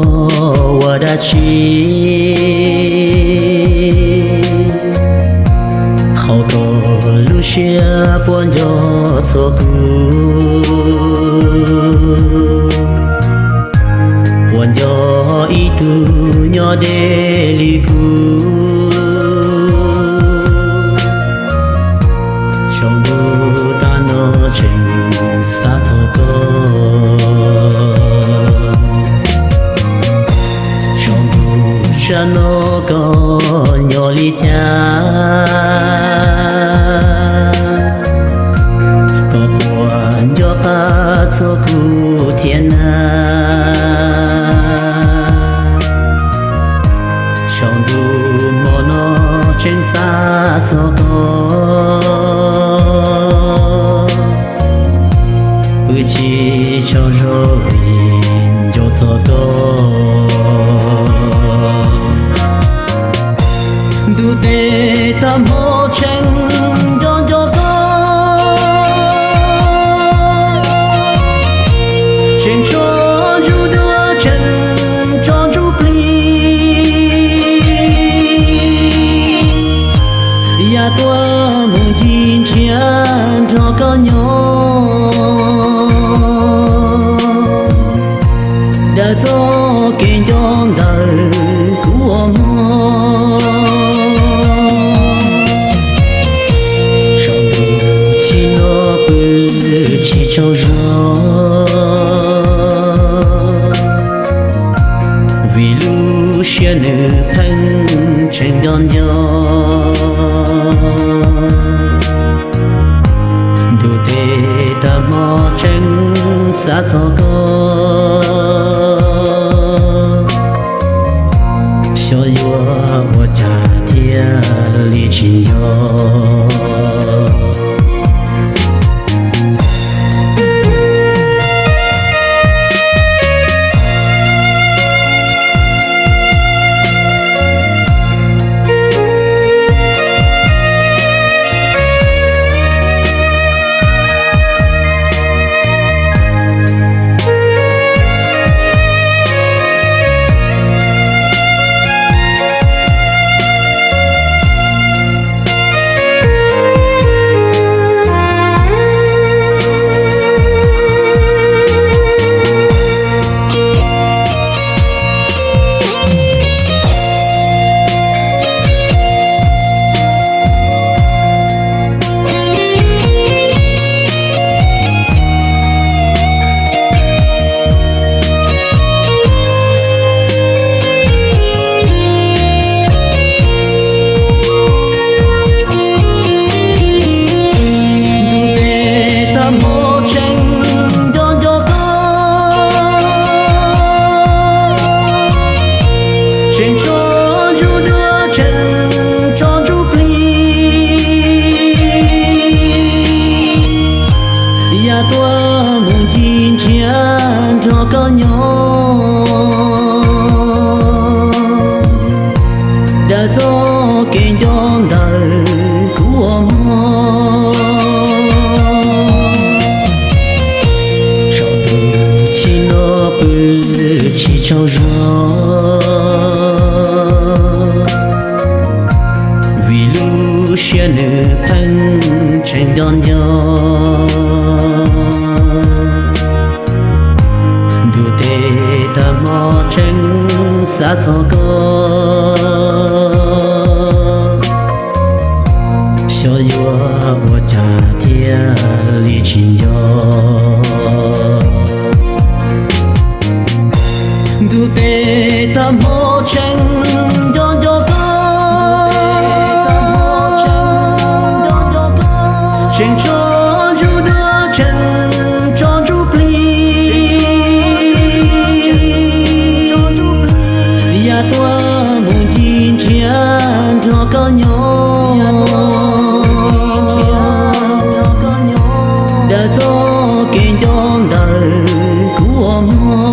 ua dab tsi? Qhov koj lub siab puas nco txog kuv? Puas nco ib tug nyob deb li kuv? Tsaus ntuj tag no tseem xav txog koj. Tsaus ntuj tag no koj nyob li cas? Koj puas nco qab txog kuv thiab na? Tsaus ntuj hmo no tseem xav txog koj. Pw tsis tsaug zog vim nco txog koj. Ntuj tes tag hmo tseem nco nco koj. Tseem tso ntsuj duav tseem tso ntsuj plig. Yam tuaj mus ncig nrhiav nrog koj nyob. Daws txoj kev nco ntawm kuv ua mog. Tsaus ntuj tag no pw tsis tsaug zog. Vim lub siab nws pheej tseem nco nco. Ntuj tes tag hmo tseem xav txog koj. Xyov yuav ua cas thiaj li tsis nco. Ntuj tes tag hmo tseem nco nco koj. Tseem tso ntsuj duav tseem tso ntsuj plig. Yam tuaj mus ncig nrhiav nrog koj nyob. Daws txoj kev nco ntawm kuv ua mog. Tsaus ntuj tag no pw tsis tsaug zog. Vim lub siab nws pheej tseem nco nco. Ntuj tes tag hmo tseem xav txog koj. Xyov yuav ua cas thiaj li tsis nco. Ntuj tes tag hmo tseem nco nco koj. Tseem tso ntsuj duav tseem tso ntsuj plig. Yam tuaj mus ncig nrhiav nrog koj nyob. Daws txoj kev nco ntawm kuv ua mog.